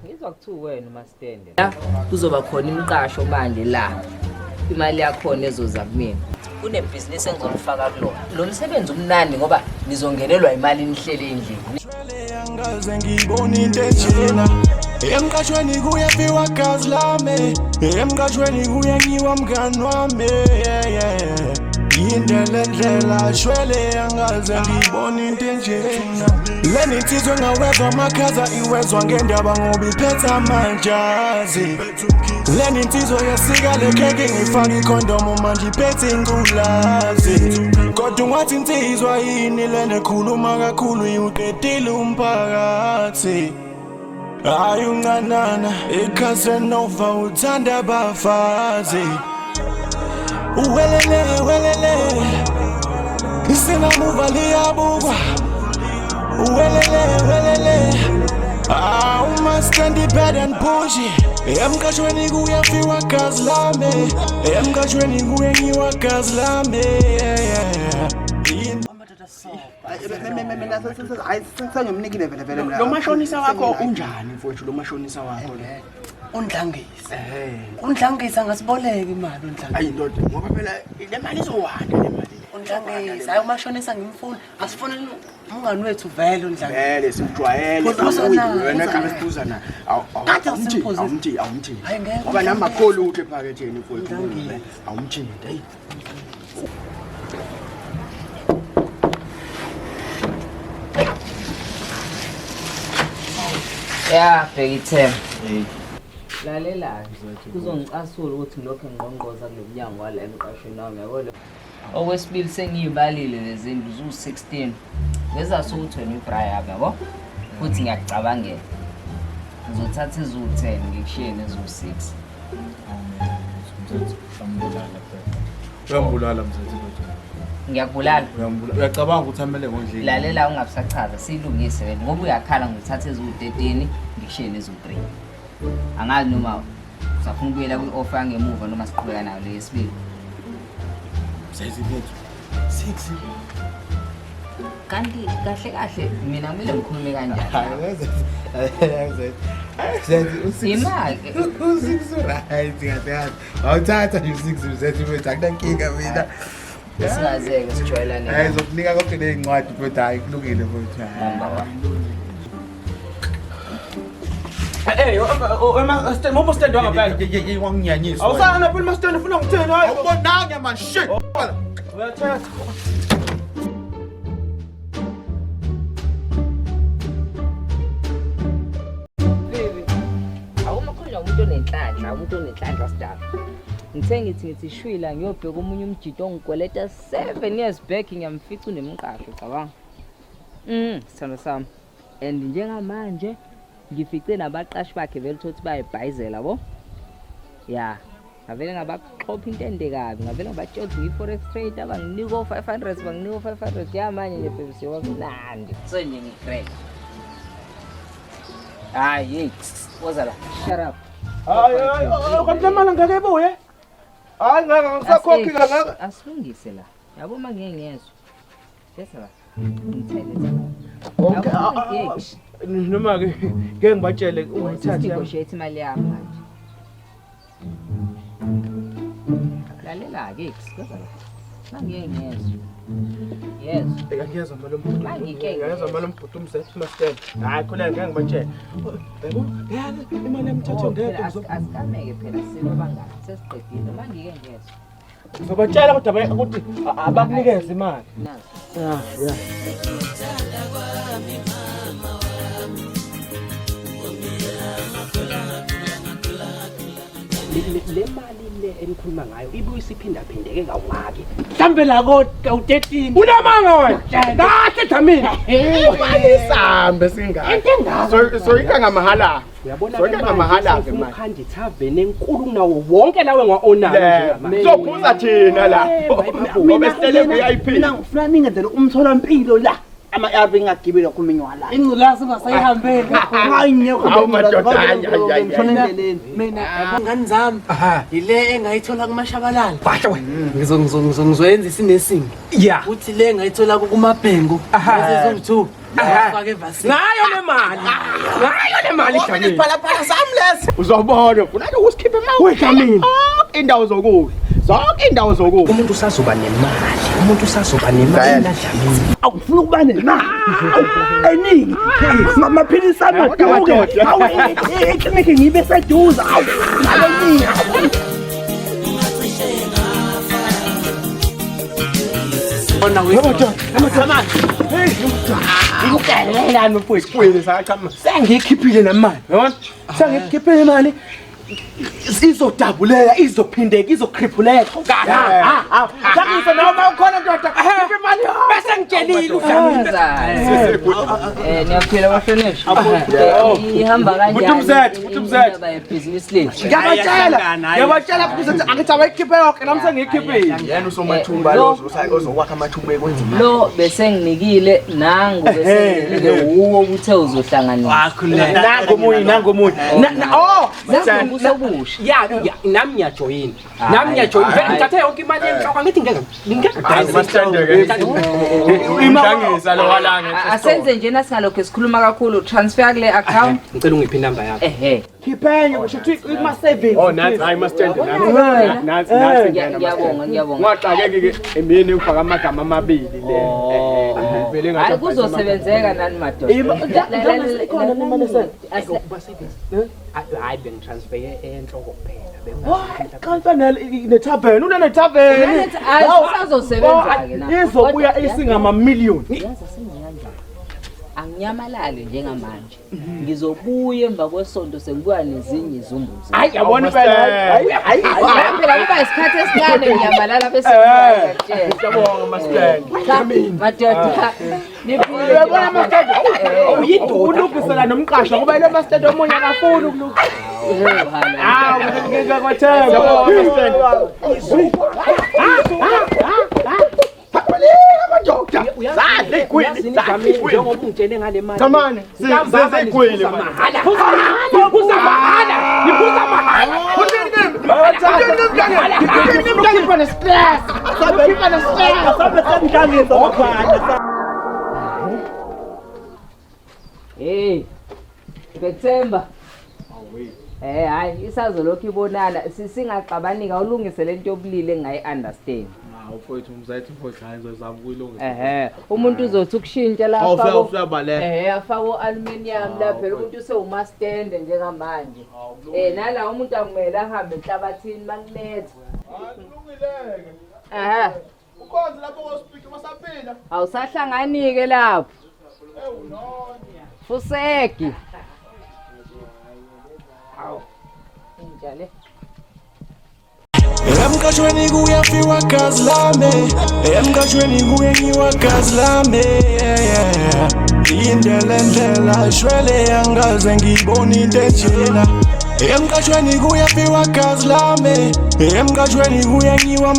Ngizwa kuthiwa wena umastende. La kuzoba khona imiqasho manje la. Imali yakhona ezoza kumina. Kunebhizinisi engizolifaka kulona. Lo msebenzi umnandi ngoba nizongenelwa imali nihlele endlini. Angaze ngibone into enjena emqashweni kuyafiwa gazi lami emqashweni kuyanyiwa mngani wami yeah, yeah. Yinde le ndlela shwele angaze ngibone into enjena lena insizwa engawezwa amakhaza iwezwa ngendaba ngoba iphethe amanjazi lena insizwa yesika le khekhe ngifaka ikhondomu manje iphethe ingculazi kodwa ungathi insizwa yini lena ekhuluma kakhulu iwuqedile umphakathi hayi uncanana icasanova uthanda abafazi uwelele welele isingamuva liyabukwa uwelele welele Ah, umastendi bad and bougie emqashweni kuyafiwa gazi lami emqashweni kuyenyiwa gazi lami yeah, yeah. Mina hayi sengimnikile vele vele mina. Lo mashonisa wakho unjani mfowethu lo mashonisa wakho lo? Undlangisa. Undlangisa ngasiboleka imali undlangisa. Ayi ndoda ngoba phela le mali izowanda le mali. Undlangisa hayi umashonisa ngimfuna. Asifuni umngani wethu vele undlangisa. Vele simjwayele. Phuza na, Wena phuza kame na. siphuza na. Kade Awumthi simphuzisa. awumthi awumthi. Hayi, ngeke. Ngoba nami akukho lutho ephaketheni mfowethu. Undlangisa. Awumthinti. Hey. Ya, bheka ithemba. Lalela kuzongicasula ukuthi ngilokhu ngqongqoza kulo mnyango wala emqashweni wami yabo lo. Okwesibili sengiyibalile lezindlu ziwu-16. Ngezase ukuthi wena uyibra yami yabo. Futhi ngiyakucabangela. Ngizothatha eziwu-10 ngikushiye neziwu-6. Uyangibulala mzethu kodwa. Ngiyakubulala. Uyangibulala. Uyacabanga ukuthi amele ngondlini. Lalela ungabisachaza siyilungise wena ngoba uyakhala ngithatha eziwu-13 ngikushiye neziwu-3. Angazi noma usafuna ukubuyela kwi-offer yangemuva noma siqhubeka nayo le yesibili. Mzethu mfethu. 6. Kanti kahle kahle mina kumele ngikhulume kanjani? Hayi mzethu. Mzethu. Mzethu u6. Imali. U6 right kahle kahle. Awuthatha nje u6 mzethu mfethu akunankinga mina. Singazeke sijwayelane. Hayi zokunika konke lezincwadi mfethu hayi kulungile mfethu. Number one. Hey, stand ngoba stand wangempela. Wanginyanyisa. Awusana phela mastand ufuna ngithini hayi. Awubonanga man shit. Uyathetha. Baby, awumakhonjwa umuntu onenhlanhla, umuntu onenhlanhla sidala. Ngithe ngithi ngithi shwila ngiyobheka omunye umjito ongikweleta 7 years back ngiyamfica unemqasho cabanga. Sithando sami. And njengamanje ngifice nabaqashi bakhe vele uthothi bayibhayizela bo. Ya. Ngavele ngabaxhopha into ende kabi, ngavele ngabatshela ukuthi ngiyi-forex trade abanginika o-500, banginika o-500. Ya manje nje baby siyoba mnandi. So nje ngi-grand. Hayi, hey, woza la. Shut up. Hayi hayi, kanti le mali ngeke ibuye. Hayi ngeke ngisakhokhi kangaka. Asilungise la. Yabo uma ngeke ngezwe. Bese la. Ngithele la. Okay, Yabo, hey, Noma ke ngeke ngibatshele ungayithathi. Negotiate imali yami manje. Lalela ke, woza la. Mangeke ngezwe. Yezwa. Ngiyezwa malo mbhuti. Mangike Ngiyezwa malo mbhuti umzethu mastand. Hayi khona ngeke ngibatshele. Yabo, yani imali yami ithathwe Oh, phela ngeke asikameke phela sibe bangani. Sesiqedile. Mangike ngezwe. ngizobatshela kodwa ukuthi abakunikeze imali. Nazo. Ya, ya. Le mali le enikhuluma ngayo ibuye isiphindaphindeke kawungaki. Mhlambe la ko u13. Unamanga wena. Kahle Dlamini. Imali isambe singaka. Into engaka. So soyika ngamahala. Uyabona Soyika ngamahala ke manje. Ukhanda ithaveni enkulu kunawo wonke lawe ngwa-onayo njengamanje. Sophuza thina la. Ngoba sihlele VIP. Mina ngifuna ningenzele umtholampilo la. Ama-ARV ngingagibeli kakhulu mingiwala. Ingculazi ungasayihambeli. Hayi ngekho. Hawu madoda, hayi, hayi, hayi, Ngishona endleleni. Mina yabo ngani zami yile engayithola kumashabalala. Basho wena. Ngizoyenza isinesingi. Yeah. Uthi le engayithola kumabhengu. Aha. Lezi ziwu-two. Fake evasini. Ngayo le mali. Ngayo le mali Dlamini. Phalaphala sami lesi. Uzobona ufuna ke ukusikhipha imali. We Dlamini. Zonke indawo zokudla. Zonke indawo zokudla. Umuntu usazoba nemali. Umuntu usazoba nemali naDlamini. Awufuna ukuba nemali. Awu, eningi. Amaphilisi amaduke. Awu, eklinikhi ngibe seduze. Awu, imali eningi. Ngikukelelani mfowethu. Sengiyikhiphile namali, yabona? Sengiyikhiphile imali. Izodabuleka, izophindeka, izokriphuleka. Ngakuzwa nawe uma ukhona ndoda. Khipha imali yonke. Bese ngitshelile uDlamini. Niyaphila bahlonishwa. Ihamba kanjani? Uthi umzethu, uthi umzethu. Indaba yebhizinisi lethu. Ngiyabatshela, ngiyabatshela futhi ukuthi angithi abayikhiphe yonke nami sengiyikhiphile. Yena usomathumba lo ozokwakha amathumba ekwenza imali. Lo bese nginikile nangu bese nginikile wuwo uthe uzohlanganisa. Nangu omunye, nangu omunye. Oh, Nangu usobusha. Ya, ya, nami ngiyajoyina. Nami ngiyajoyina. Vele ngithathe yonke imali yenhloko angithi ngeke ngeke Hayi mastende ke. Umhlangisa lo walanga. Asenze nje nasingalokho sikhuluma kakhulu transfer kule account. Ngicela ungiphe inamba yakho. Ehhe. khiphenye kusho ukuthi kuma savings. Oh nathi hayi mastende nathi. Nathi nathi ngena Ngiyabonga, ngiyabonga. Ungaxakeki ke emini ufaka amagama amabili le. Vele ngathi Hayi kuzosebenzeka nani madoda. Ikhona imali esele. Hayi bengitransfere enhloko kuphela. Kanti ne-tavern, unene-tavern. Hayi kusazosebenza ke na. Izobuya isingama million. Yazi asenze kanjani? Anginyamalali njengamanje. Ngizobuya emva kwesonto sengibuya nezinye izumbuzi. Hayi yabona impela. Hayi hayi. Phela kuba isikhathi esincane nginyamalala bese ngiyakutshela. Siyabonga mastende. Cha, madoda. Niphile. Uyabona mastende. Uyidoda. Ulungisela nomqasho ngoba lo mastende omunye akafuni ukulungisa. Hawu ngikwathemba. Zadla igwili, zadla igwili. Njengoba ungitshele ngale mali. Thamane, zizigwili manje. Mahala. Niphuza mahala. Niphuza mahala. Ukhipha ne-stress. Ukhipha ne-stress. Sabe sengidlangisa bafana. Hey. Bethemba. Hayi isazolokhu ibonana singaxabani awulungise lento yobulili engayi understand. Hawu mfowethu umzethu mfowethu hayi ngizozama ukuyilungisa. Ehhe, umuntu uzothi ukushintsha la Awu, afake uyabaleka. Ehhe, afake aluminium la phela umuntu usewumastende njengamanje. Nala umuntu akumele ahambe enhlabathini makunetha. Kulungileke. Ehhe, Ukhonze lapho ko-speaker basaphila. awusahlangani ke lapho. Fusegi. Hawu. Inja le. Emqashweni kuyafiwa gazi lami. Emqashweni kuyenyiwa gazi lami. Indlela endlela shwele angaze ngibone into enjena. Emqashweni kuyafiwa gazi lami. Emqashweni kuyenyiwa.